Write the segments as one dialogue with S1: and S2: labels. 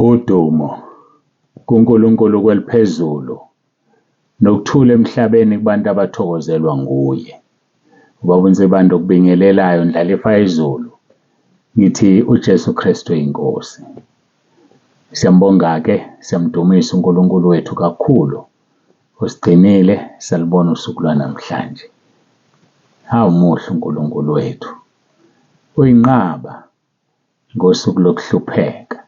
S1: Udumo kuNkulunkulu kweliphezulu nokuthula emhlabeni kubantu abathokozelwa nguye. Ubaba uNsibande okubingelelayo ndlalifa izulu, ngithi uJesu Kristu inkosi. Siyambonga-ke, siyamdumisa uNkulunkulu wethu kakhulu, usigcinile salibona usuku lwanamhlanje. Hawu muhle uNkulunkulu wethu, uyinqaba ngosuku lokuhlupheka,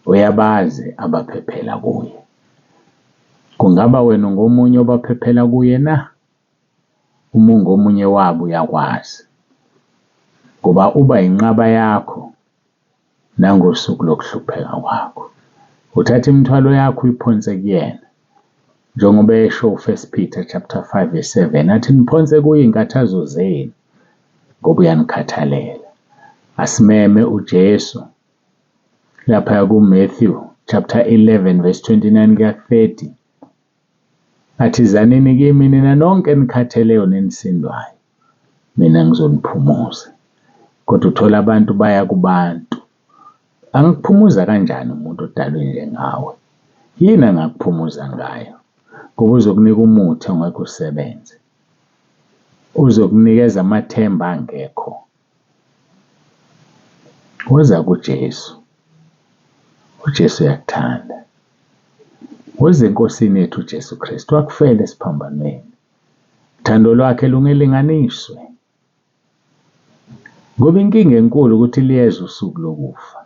S1: uyabazi abaphephela kuye. Kungaba wena ungomunye obaphephela kuye na? Uma ungomunye wabo uyakwazi, ngoba uba inqaba yakho nangosuku lokuhlupheka kwakho. Uthatha imithwalo yakho uyiphonse kuyena, njengoba esho u-First Peter chapter 5 verse 7 athi niphonse kuye iy'nkathazo zenu ngoba uyanikhathalela. Asimeme uJesu lapha ku-Matthew chapter 11 verse 29 kuya 30 athi zanini kimi nina nonke enikhatheleyo nenisindwayo, mina ngizoniphumuza. Kodwa uthola abantu baya kubantu. Angakuphumuza kanjani umuntu odalwe njengawe? Yini angakuphumuza ngayo? Ngoba uzokunika umuthi ongeke usebenze. Uzokunikeza amathemba angekho. Woza kuJesu. UJesu uyakuthanda. Woza eNkosini yethu uJesu Kristu, wakufela esiphambanweni. Uthando lwakhe lungelinganiswe. Ngoba inkinga enkulu ukuthi liyeza usuku lokufa.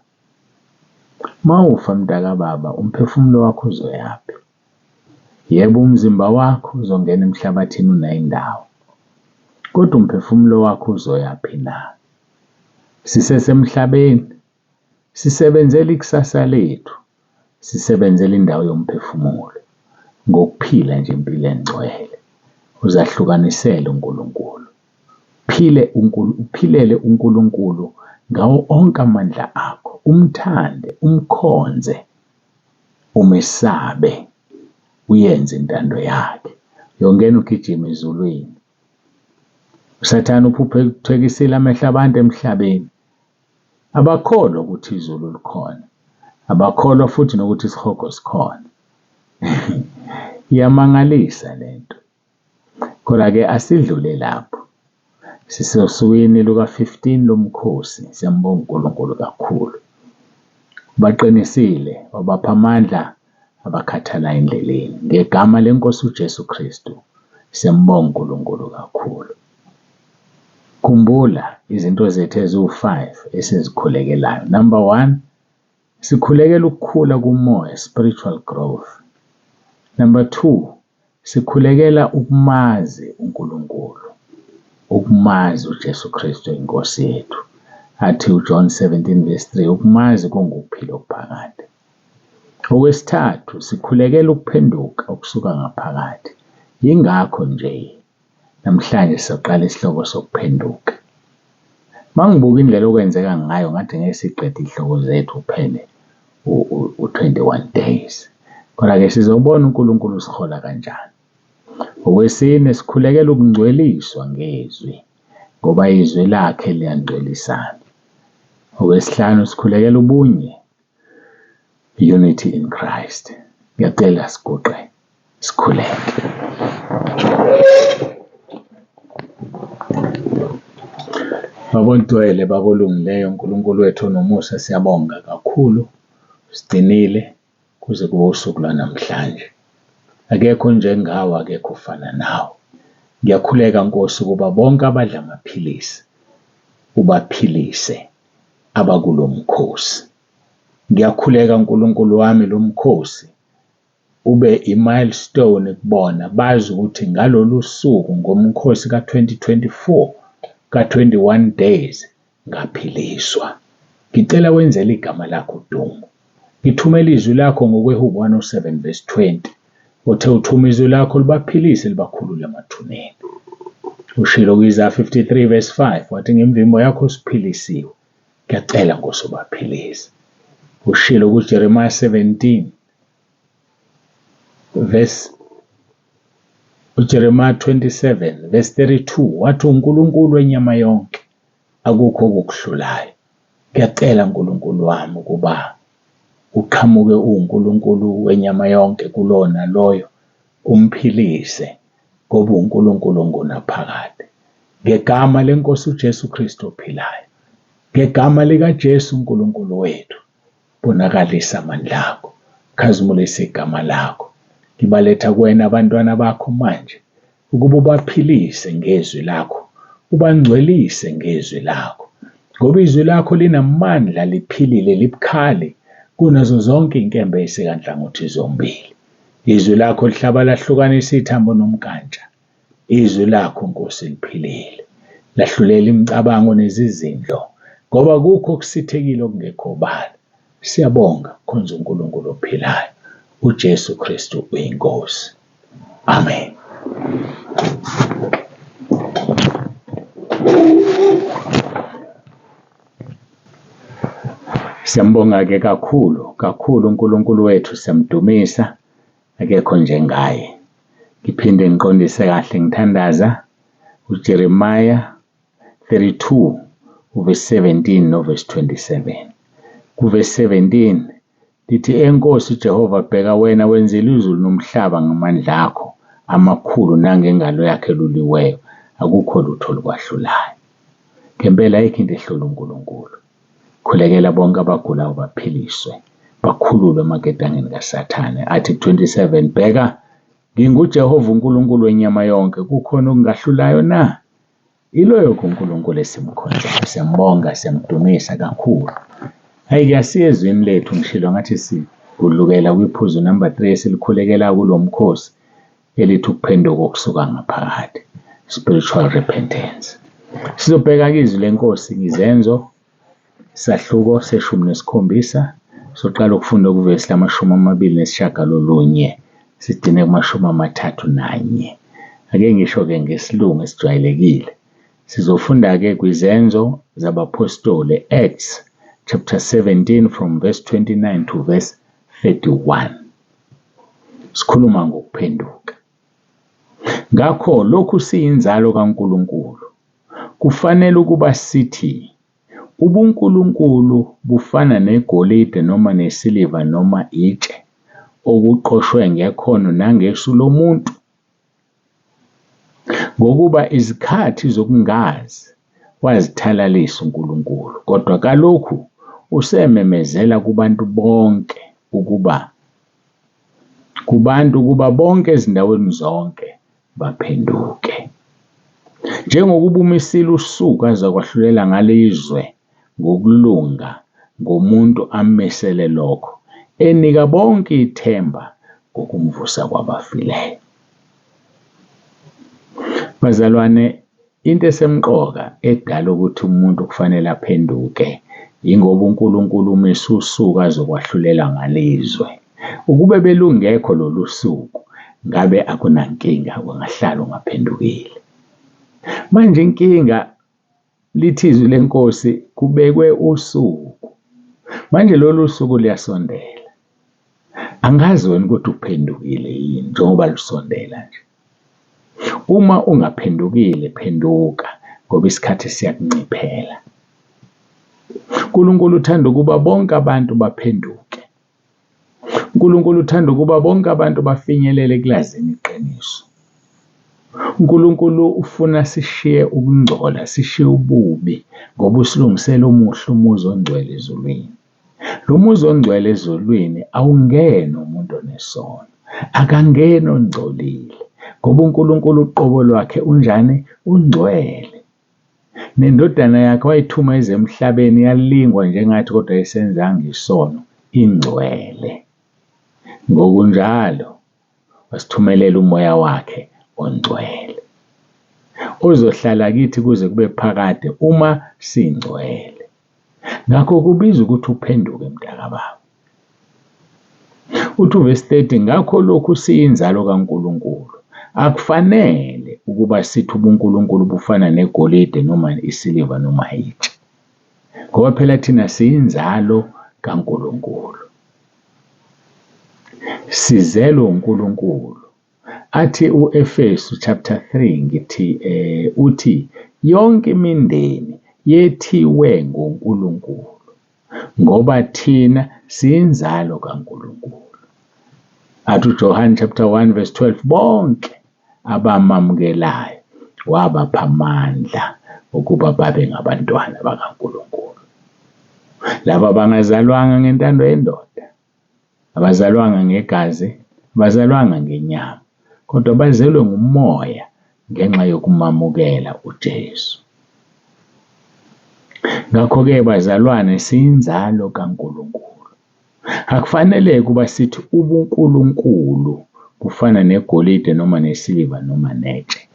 S1: Mawufa mntakababa, umphefumulo wakho uzoyaphi? Yebo, umzimba wakho uzongena emhlabathini unayo indawo, kodwa umphefumulo wakho uzoyaphi na? Sisesemhlabeni, sisebenzela ikusasa lethu, sisebenzela indawo yomphefumulo ngokuphila nje impilo engcwele, uzahlukanisele uNkulunkulu. Phile uphilele uNkulunkulu ngawo onke amandla akho, umthande, umkhonze, umesabe, uyenze intando yakhe. Uyongena ugijima ezulwini. USathane uphuphuthekisile amehlo abantu emhlabeni. Abakholwa ukuthi izulu likhona. Abakholwa futhi nokuthi isihogo sikhona. Iyamangalisa lento. Kodwa-ke asidlule lapho. Sisosukwini luka-15 lomkhosi. Siyambonga uNkulunkulu kakhulu. Baqinisile, wabapha amandla abakhathala endleleni. Ngegama lenkosi uJesu Kristu, siyambonga uNkulunkulu kakhulu. Khumbula izinto zethu eziwu-5 esizikhulekelayo. Number 1, sikhulekela ukukhula kumoya, spiritual growth. Number 2, sikhulekela ukumazi uNkulunkulu, ukumazi uJesu Kristu inkosi yethu. Athi uJohn 17 verse 3, ukumazi kungukuphila okuphakade. Okwesithathu, sikhulekela ukuphenduka okusuka ngaphakathi. Yingakho nje namhlanje sizoqala isihloko sokuphenduka. Mangibuka indlela okwenzeka ngayo ngathi ngeke siqede iy'hloko zethu kuphele u-21 days. Kodwa-ke sizobona uNkulunkulu usihola kanjani. Okwesine, sikhulekela ukungcweliswa ngezwi, ngoba izwi lakhe liyangcwelisana. Okwesihlanu, sikhulekela ubunye, unity in Christ. Ngiyacela siguqe sikhuleke. Baba oNgcwele, Baba olungileyo, uNkulunkulu wethu onomusa, siyabonga kakhulu, usigcinile kuze kube usuku lwanamhlanje. Akekho onjengawe, akekho ofana nawe. Ngiyakhuleka Nkosi ukuba bonke abadla amaphilisi ubaphilise abakulo mkhosi. Ngiyakhuleka Nkulunkulu wami lo mkhosi ube i-milestone kubona bazi ukuthi ngalolu suku ngomkhosi ka-2024 ka-21 days ngaphiliswa. Ngicela wenzele igama lakho udumo. Ngithumela izwi lakho ngokweHubo 107 verse 20 othe uthuma izwi lakho libaphilise libakhulule emathuneni. Ushilo kwiZa 53 verse 5 wathi ngemvimbo yakho siphilisiwe. Ngiyacela Nkosi ubaphilise. Ushilo kuJeremiah 17 verse uJeremiah 27 verse 32 wathi uNkulunkulu wenyama yonke akukho okukuhlulayo. Ngiyacela Nkulunkulu wami ukuba Uqhamuke uwuNkulunkulu wenyama yonke kulowo naloyo, umphilise ngoba uNkulunkulu ongunaphakade. Ngegama lenkosi uJesu Kristu ophilayo, ngegama likaJesu uNkulunkulu wethu, bonakalisa amandla akho, khazimulisa igama lakho. Ngibaletha kuwena abantwana bakho manje, ukuba ubaphilise ngezwi lakho, ubangcwelise ngezwi lakho. Ngoba izwi lakho linamandla, liphilile, libukhali kunazo zonke iy'nkemba ey'sika nhlangothi zombili. Izwi lakho lihlaba lahlukanisa ithambo nomnkantsha. Izwi lakho Nkosi liphilile, lahlulela imicabango nezizindlo, ngoba akukho okusithekile okungekho obala. Siyabonga khonza uNkulunkulu ophilayo, uJesu Kristu uyiNkosi. Amen. Siyambonga-ke kakhulu kakhulu uNkulunkulu wethu, siyamdumisa, akekho njengaye. Ngiphinde ngiqondise kahle ngithandaza uJeremiah 32 uvesi 17 novesi 27. Kuvesi 17 lithi, Enkosi Jehova, bheka wena wenzile izulu nomhlaba ngamandla akho amakhulu nangengalo yakhe eluliweyo, akukho lutho olukwahlulayo. Ngempela ayikho into ehlula uNkulunkulu. Khulekela bonke abagulayo baphiliswe, bakhululwe emaketangeni kaSathane. Athi ku-27, bheka nginguJehova uNkulunkulu wenyama yonke, kukhona okungahlulayo na? Iloyo uNkulunkulu esimkhonzayo, siyambonga, siyamdumisa kakhulu. Hayi-ke asiye ezwini lethu, ngishilo ngathi sigudlukela kwiphuzu number 3 esilikhulekela kulo mkhosi elithi ukuphenduka okusuka ngaphakathi, spiritual repentance. Sizobheka-ke izwi lenkosi ngizenzo isahluko seshumi nesikhombisa, soqala ukufunda kuvesi 29 sigcine kuma-31. Ake ngisho-ke ngesilungu esijwayelekile. Sizofunda-ke kwizenzo zabaphostoli, Acts chapter 17 from verse 29 to verse 31. Sikhuluma ngokuphenduka. Ngakho lokhu siyinzalo kaNkulunkulu, kufanele ukuba sithi ubuNkulunkulu bufana negolide noma nesiliva noma itshe, okuqoshwe ngekhono nangesu lomuntu. Ngokuba izikhathi zokungazi wazithalalisa uNkulunkulu, kodwa kalokhu usememezela kubantu bonke ukuba kubantu ukuba bonke ezindaweni zonke baphenduke. Njengokuba umisile usuku azakwahlulela ngalo izwe ngokulunga ngomuntu ammisele lokho, enika bonke ithemba ngokumvusa kwabafileyo. Bazalwane, into esemqoka edala ukuthi umuntu kufanele aphenduke yingoba uNkulunkulu umise usuku azokwahlulela ngalo izwe. Ukube belungekho lolu suku, ngabe akunankinga, ungahlala ungaphendukile. Manje inkinga lithi izwi lenkosi kubekwe usuku. Manje lolu suku luyasondela. Angazi wena ukuthi uphendukile yini njengoba lusondela nje. Uma ungaphendukile, phenduka ngoba isikhathi siyakunciphela. uNkulunkulu uthanda ukuba bonke abantu baphenduke. uNkulunkulu uthanda ukuba bonke abantu bafinyelele ekulazini iqiniso. uNkulunkulu ufuna sishiye ukungcola, sishiye ububi ngoba usilungisela omuhle umuzi ongcwele ezulwini. Lo muzi ongcwele ezulwini awungeni umuntu onesono, akangeni ongcolile ngoba uNkulunkulu uqobo lwakhe unjani? Ungcwele. Nendodana yakhe wayithuma ize emhlabeni yalingwa njengathi kodwa ayisenzanga isono, ingcwele. Ngokunjalo wasithumelela umoya wakhe ongcwele ozohlala kithi kuze kube phakade uma singcwele. Ngakho kubiza ukuthi uphenduke mntakababa. Uthi uvesi 30, ngakho lokhu siyinzalo kaNkulunkulu, akufanele ukuba sithi ubuNkulunkulu bufana negolide noma isiliva noma itshe, ngoba phela thina siyinzalo kaNkulunkulu, sizelwe uNkulunkulu. Athi uEfesu chapter 3 ngithi uthi yonke imindeni yethiwe ngoNkulunkulu ngoba thina Siyinzalo kaNkulunkulu. Athi uJohane chapter 1 verse 12, bonke abamamukelayo wabapha amandla ukuba babe ngabantwana bakaNkulunkulu. Laba abangazalwanga ngentando yendoda, abazalwanga ngegazi, abazalwanga ngenyama, kodwa bazelwe ngumoya ngenxa yokumamukela uJesu. Ngakho-ke bazalwane, siyinzalo kaNkulunkulu. Akufanele ukuba sithi ubuNkulunkulu bufana negolide noma nesiliva noma netshe,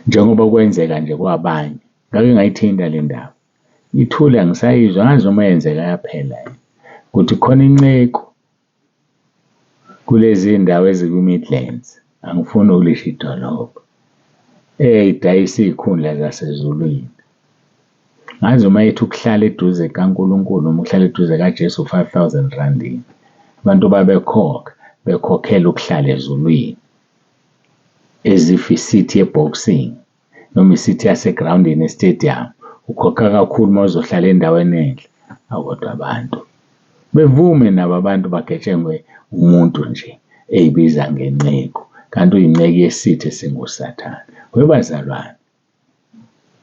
S1: njengoba kwenzeka nje kwabanye. Ngake ngayithinta le ndaba, ithule angisayizwa, angazi noma yenzeka yaphela yini, ukuthi khona inceku kulezi ndawo ezikwi-Midlands, angifuni ukulisho idolobha, eyayidayisa iy'khundla zasezulwini. Ngazi uma ethi ukuhlala eduze kaNkulunkulu noma ukuhlala eduze kaJesu 5000 randini. Abantu babekhokha, bekhokhela ukuhlala ezulwini as if i-seat ye-boxing noma i-seat yasegrawundini e-stadium. Ukhokha kakhulu uma uzohlala endaweni enhle. Awu kodwa abantu, bevume nabo abantu bagetshengwe umuntu nje ey'biza ngenceku kanti uyinceku yesitha esinguSathane. Webazalwane,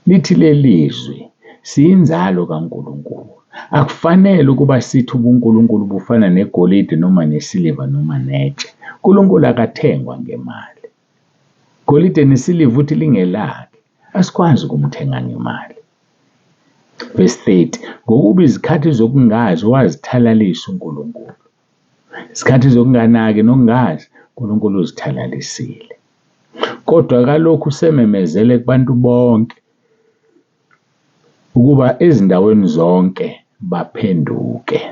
S1: lithi leli zwi siyinzalo kaNkulunkulu. Akufanele ukuba sithi ubuNkulunkulu bufana negolide noma nesiliva noma netshe. uNkulunkulu akathengwa ngemali. Golide nesiliva uthi lingelakhe, asikwazi ukumthenga ngemali. Verse 30, ngokuba izikhathi zokungazi wazithalalisa uNkulunkulu. Izikhathi zokunganaki nokungazi uNkulunkulu uzithalalisile. Kodwa kalokhu usememezele kubantu bonke ukuba ezindaweni zonke baphenduke.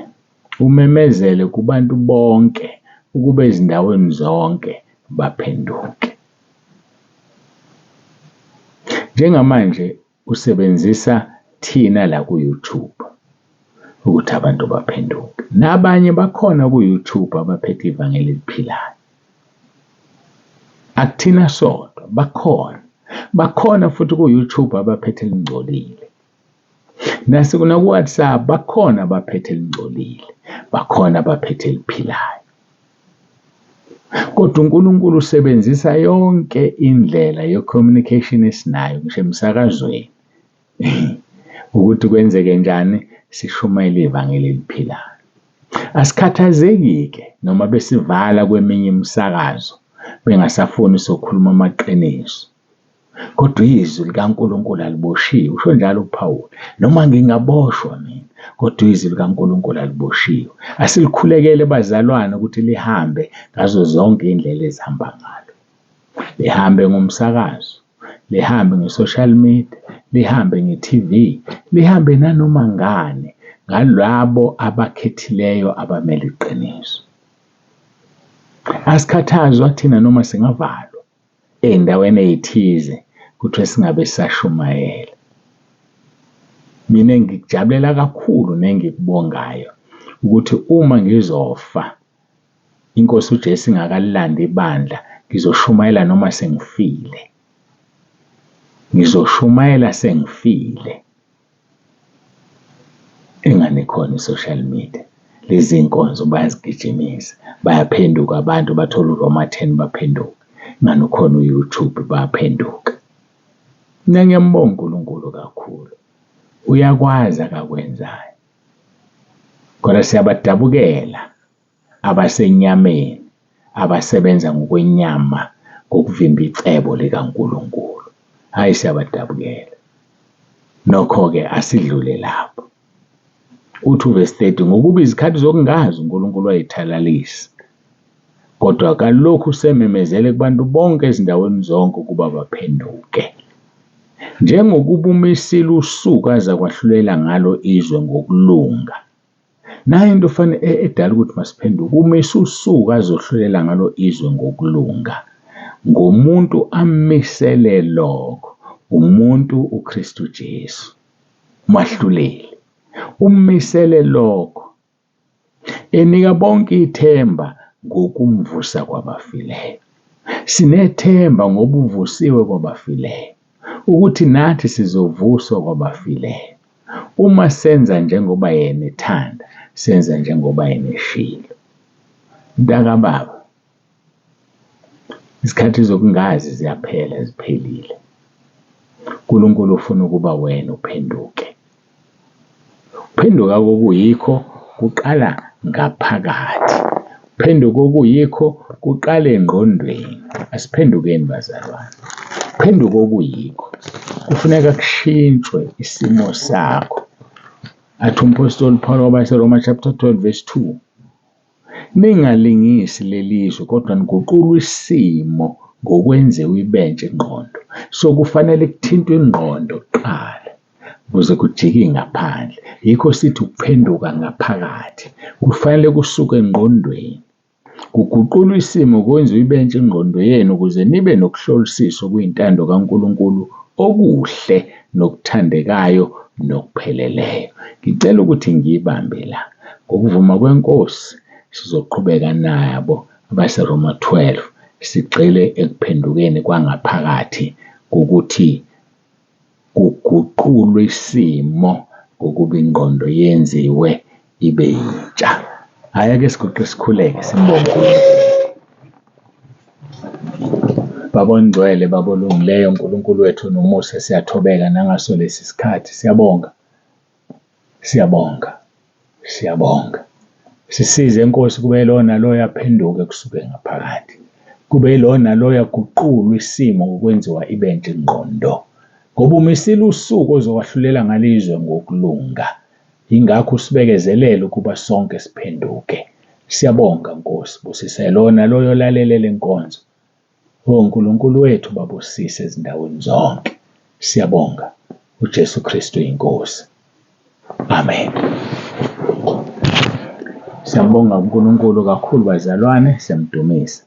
S1: Umemezele kubantu bonke ukuba ezindaweni zonke baphenduke. Njengamanje usebenzisa thina la ku-YouTube ukuthi abantu baphenduke. Nabanye bakhona ku-YouTube abaphethe ivangeli eliphilayo. Akuthina sodwa, bakhona. Bakhona futhi ku-YouTube abaphethe elingcolile. Naku-WhatsApp bakhona abaphethe elingcolile, bakhona abaphethe eliphilayo. Kodwa uNkulunkulu usebenzisa yonke indlela ye-communication esinayo ngisho emsakazweni ukuthi kwenzeke njani sishumayele ivangeli eliphilayo. Asikhathazeki-ke noma besivala kweminye imisakazo bengasafuni sokhuluma amaqiniso. Kodwa izwi likaNkulunkulu aliboshiwe, usho njalo uPawulu. Noma ngingaboshwa mina, kodwa izwi likaNkulunkulu aliboshiwe. Asilikhulekele bazalwane ukuthi lihambe ngazo zonke iy'ndlela ezihamba ngalo. Lihambe ngomsakazo, lihambe nge-social media, lihambe nge-T_V, lihambe nanoma ngani ngalabo abakhethileyo abamele iqiniso. Asikhathazwa thina noma singavalwa ey'ndaweni ey'thize kuthiwe singabe sisashumayela. Mina ngikujabulela kakhulu nengikubongayo ukuthi uma ngizofa inkosi uJesu ingakalilandi ibandla, ngizoshumayela noma sengifile. Ngizoshumayela sengifile. Engani khona i-social media, lezi nkonzo bayazigijimisa, bayaphenduka abantu bathola uRoma 10 baphenduke. Ingani ukhona u-YouTube bayaphenduka. Mina ngiyambonga uNkulunkulu kakhulu, uyakwazi akakwenzayo. Kodwa siyabadabukela abasenyameni abasebenza ngokwenyama ngokuvimba icebo likaNkulunkulu. Hhayi, siyabadabukela. Nokho-ke asidlule lapho. Uthi uvesi 30, ngokuba izikhathi zokungazi uNkulunkulu wayithalalisa, kodwa kalokhu usememezele kubantu bonke ezindaweni zonke ukuba baphenduke. Njengokuba umisile usuku aza kwahlulela ngalo izwe ngokulunga. Nayo into fanele edala ukuthi masiphenduke, umise usuku azohlulela ngalo izwe ngokulunga. Ngomuntu ammisele lokho, umuntu uKristu Jesu, umahluleli. Ummisele lokho, enika bonke ithemba ngokumvusa kwabafileyo. Sinethemba ngoba uvusiwe kwabafileyo, ukuthi nathi sizovuswa kwabafileyo. Uma senza njengoba yena ethanda, Senza njengoba yena eshilo. Mntakababa, izikhathi zokungazi ziyaphela, ziphelile. UNkulunkulu ufuna ukuba wena uphenduke. Ukuphenduka kokuyikho kuqala ngaphakathi, ukuphenduka okuyikho kuqala engqondweni. Asiphendukeni bazalwane, ukuphenduka okuyikho kufuneka kushintshwe isimo sakho. Athi umpostoli Paul kwabaseRoma chapter 12 verse 2, ningalingisi leli zwe kodwa niguqulwe isimo ngokwenziwa ibentsha ingqondo. So kufanele kuthintwe ingqondo kuqala ukuze kujike ngaphandle. Yikho sithi ukuphenduka ngaphakathi kufanele kusuke engqondweni, kuguqulwe isimo kwenziwe ibentsha ingqondo yenu ukuze nibe nokuhlolisisa okuyintando kaNkulunkulu okuhle nokuthandekayo nokupheleleyo. Ngicela ukuthi ngiyibambe la ngokuvuma kweNkosi sizoqhubeka nabo abaseRoma 12 sigxile ekuphendukeni kwangaphakathi ukuthi kuguqulwe isimo ngokuba ingqondo yenziwe ibe yintsha. Hhayi, ake siguqe sikhuleke simbonge uNkulunkulu. Baba ongcwele, Baba olungileyo, uNkulunkulu wethu nomusa, siyathobeka nangaso lesi sikhathi. Siyabonga, siyabonga, siyabonga. Sisize Nkosi kube yilowo naloyo aphenduke kusuke ngaphakathi. Kube yilowo naloyo aguqulwe isimo ngokwenziwa ibentsha ingqondo. Ngoba umisile usuku ozokwahlulela ngalo izwe ngokulunga. Yingakho usibekezelele ukuba sonke siphenduke. Siyabonga Nkosi, busisa lowo naloyo olalele le nkonzo. O Nkulunkulu wethu babusise ezindaweni zonke. Siyabonga uJesu Kristu inkosi. Amen. Siyabonga uNkulunkulu kakhulu bazalwane, siyamdumisa.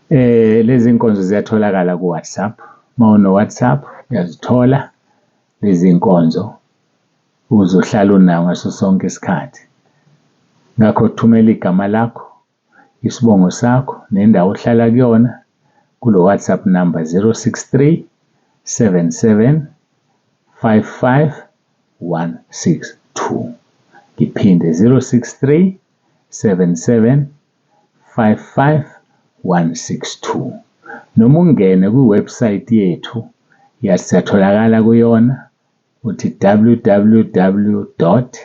S1: Lezi nkonzo ziyatholakala ku-WhatsApp. Uma uno-WhatsApp uyazithola lezi nkonzo uzohlala unawo ngaso sonke isikhathi. Ngakho thumela igama lakho, isibongo sakho nendawo ohlala kuyona kulo WhatsApp number 063 77 55 162. Ngiphinde 063 77 55 162. Noma ungene kwi-website yethu siyatholakala kuyona uthi www dot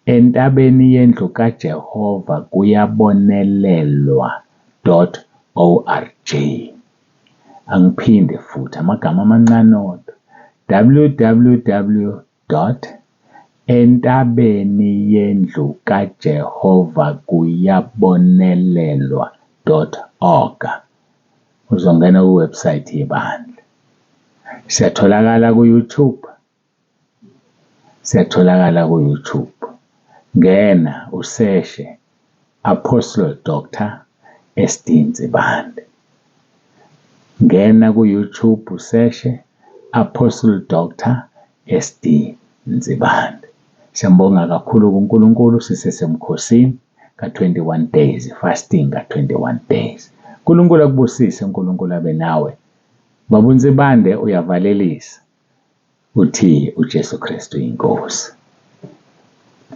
S1: entabeni yendlu kaJehova kuyabonelelwa dot org. Angiphinde futhi amagama amancane odwa www dot entabeni yendlu kaJehova kuyabonelelwa dot org. Uzongena kwi-website yebandla. Siyatholakala ku-YouTube, siyatholakala ku-YouTube. Ngena useshe Apostle Dr. SD Nsibande. Ngena ku-YouTube useshe Apostle Dr. SD Nsibande. Siyambonga kakhulu kuNkulunkulu sisesemkhosini ka-21 days, fasting ka-21 days. uNkulunkulu akubusise, uNkulunkulu abe nawe. Baba uNsibande uyavalelisa uthi uJesu Kristu inkosi.